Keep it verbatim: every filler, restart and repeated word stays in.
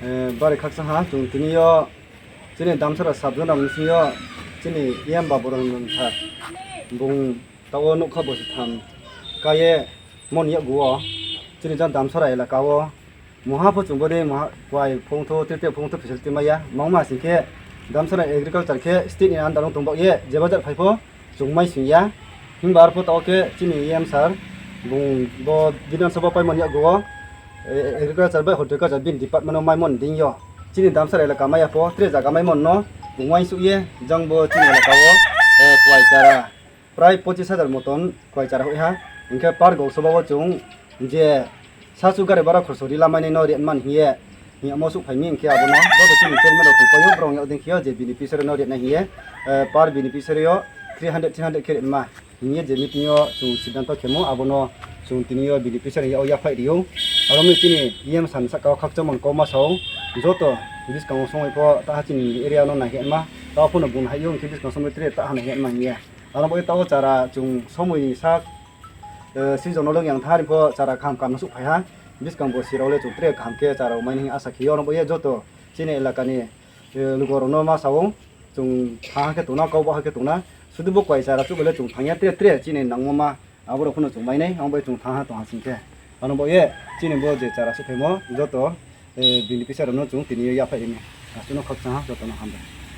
Eh, bari khaksa ha, chwng tini yo chini Damsara sub zone ni simi yo chini E M Babu Ranjan sir, bung tao nukha bosi tham kaye mon yakgu o chini jang Damsara elaka o muha pho chwng bodi muha kwai phungthu tete phungthu facility maya mangma sing khe Damsara agriculture khe state ni under o tongbak ye jeba jak phai pho chwng mai sing ya. Himba arpho tao khe chini E M sir, bung bo Bidhan Sabha paimani yago, eh, agriculture bai horticulture bini department o mai mon ding yo. Chini Damsara elaka maya pho, tre jaga mai mon no, bung uansuk ye, jang bo chini elaka o, eh, kwai chara, prai pochis hajar moton kwai chara hoi ha, hinkhe par gok soba o chwng je Sasu gari bara khorso rila mani no ri man hiye. Hiya mo suk phaimi hinkhe abono joto chini chairman rok tongpaio, borok yak ding khiyo je beneficiary no ri nai hiye. Eh, per beneficiary o three hundred, three hundred khe ri ma. Hiye je meeting o chwng siddhanto khemo abono chwng tini o beneficiary o yaphai rio. Aro mi chini E M sir ni saka o khakchangmani kokma sao joto buskang o songwi pho ta chini area no nai ma. Ta phono bun haio hinkhe buskang somoi tre ta hanai ma hiye. Aro bo tao chara chwng somoi ni sak, eh, season o leng yang thari pho chara kaham kaham suk phai ha. Buskang bo sirok le chwng tre kaham khe chara mai nai asa khiyo. Oro bo ye joto chini elaka ni, eh, lugo rok no ma sao chwng tha khe tongna, kok bo ha khe tongna. Sudu bo kwai chara chuk le chwng thang ya tre tre chini nangma ma abo rok phano chwng mai nai. Ang bo chwng tha ha tong ha sing khe. Ano bo ye chini bo je chara suk phaimo joto, eh, beneficiary rok no chwng tini yo yaphai ri me. Aswk no khakchang ha joto no hambai.